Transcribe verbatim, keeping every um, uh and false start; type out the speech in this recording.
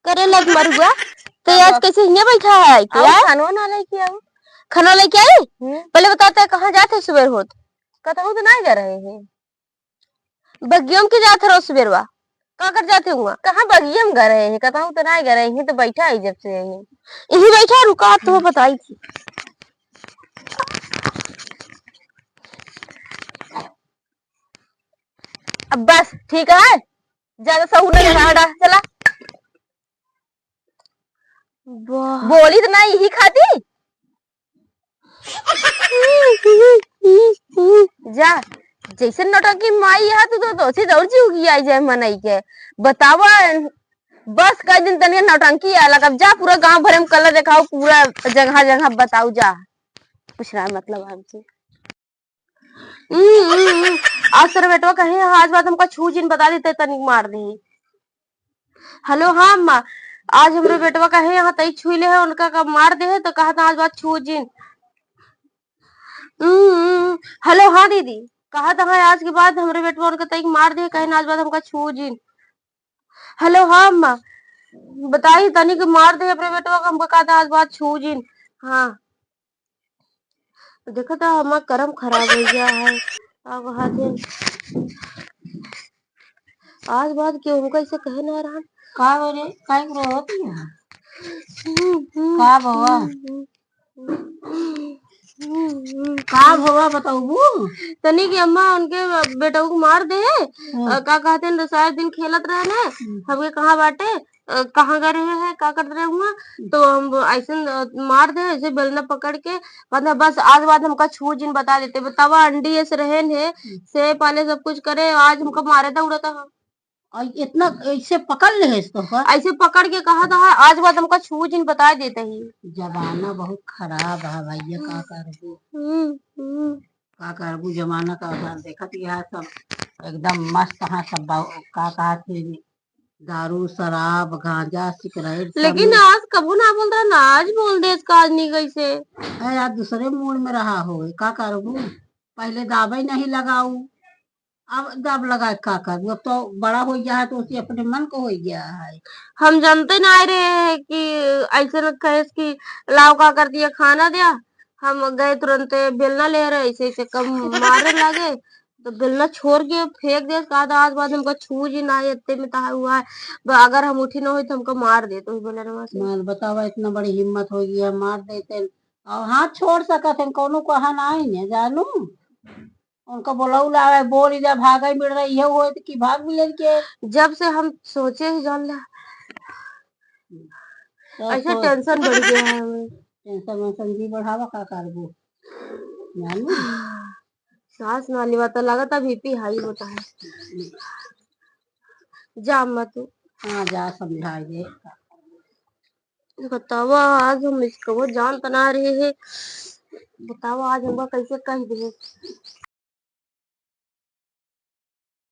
करे लग मरुआ। तो का आज बात? कैसे हियाँ बैठा है? क्या? खानो ना लेके आऊ। खानो लेके आई? हम्म। पहले बताते हैं, कहाँ जाते सुबह होत? कतहूँ तो नहीं जा रहे हैं। बगियम के जात रहो सुबेरवा, का कर जाते हुआ? कहाँ बगियम गा रहे हैं, कतहूँ तो नहीं गा रहे हैं, तो बैठा है जब से यहीं। यहीं बैठा, रुका, आप तुम्हें बताई थी। अब बस ठीक है, ज्यादा सहूर नहीं रहा, हटा, चला। वाह। बोली तो नहीं, यही खाती। जा, जैसे नौटंकी माई है, तू तो, तो सीधा और जीव की आई जाए मनई के। बतावा, बस कई दिन तनिया नौटंकी आलक, अब जा पूरा गांव भरे में कलर देखाओ, पूरा जगह जगह बताओ जा। कुछ ना मतलब हमसे। हम्म, हम्म, हम्म। आज तेरे बेटवा कहे, "हाँ, आज बात हमका छू जिन बता देते, तनिक मार दे।" हेलो, हाँ अम्मा, आज हमरे बेटवा कहे, "यहाँ तई छुई ले है, उनका का मार दे है," तो कहा था, "आज बात छू जिन।" हम्म, हम्म। हेलो, हाँ दीदी, कहा था, "हाँ, आज के बाद हमरे बेटवा उनका तई मार दे, कहे ना, आज बात हमका छू जिन।" हेलो, हाँ अम्मा, बताई, तनिक मार दे अपने बेटवा का, हमका कहा था, "आज बात छू जिन।" हाँ। देखा था, हमार करम खराब हो गया है। अब हाथे आज बात के हमका ऐसे कहे ना रहन। का हो रे, काहे को रोवत है? हम्म, हम्म, का बाबा? हम्म, हम्म, हम्म, हम्म। का बाबा बताऊबू? तनी कि अम्मा उनके बेटऊ को मार दे। हाँ। अ, का कहते हैं, दस दिन खेलत रहे ना, हम्म। हमके कहाँ बाटे, अ, कहाँ गए रहे हैं, का करत रहे हुआ, तो हम ऐसे न, अ, मार दे, ऐसे बेलना पकड़ के, कहते, "बस आज बाद हमका छू जिन बता देते।" बतावा, अंडी ऐसे रहे न है, हम्म। से पाले सब कुछ करे, आज हमका मारे था उड़ाता है। और इतना ऐसे पकड़ ले है इसको का? ऐसे पकड़ के कहा था, "आज बाद हमका छू जिन बता देते ही।" जमाना बहुत खराब है भैया, का हम्म। करबू? हम्म, हम्म। का करबू, जमाना का आधार देखत यह सब एकदम मस्त हाँ सब बा-, का कहा थे, दारू, शराब, गांजा, सिगरेट, सब लेकिन में। आज कबू ना बोल रहा ना, आज बोल दे इसका, आज नहीं कैसे। अरे, आज दूसरे मूड में रहा हो, का करबू? पहले दाबे नहीं लगाऊ, अब दाब लगा के का करबू? अब तो बड़ा हो गया है, तो उसे अपने मन को हो गया है। हम जानते ना आए रहे हैं कि ऐसे न कहे कि लाओ का कर दिया, खाना दिया। हम गए तुरंत बेलना ले रहे, ऐसे ऐसे कम मारे लगे। तो बेलना छोड़ के फेंक दे, कहा था, "आज बाद हमका छू जी ना, इतने में तहा हुआ है, ब-, अगर हम उठी ना होई तो हमका मार दे।" तो बेलनवा से। मार बतावा, इतना बड़ी हिम्मत हो गई है, मार देते। और हाथ छोड़ सकत हैं, कौनो कहा ना है ने, जानू। उनका बोला उलावे, बोल इधर भागे मिल रही है, वो तो कि भाग मिल के। जब से हम सोचे ही जान ला, तो ऐसे तो टेंशन बढ़ गया है हमें। टेंशन वेंशन जी बढ़ावा, का करबू, जानू। सांस ना लेवा तो लागत अब बीपी हाई होता है। जा अम्मा तू। हाँ, जा समझाई दे। बतावा, आज हम इसको वो जानत ना रहे हैं। बतावा, आज हमका कैसे कह दे।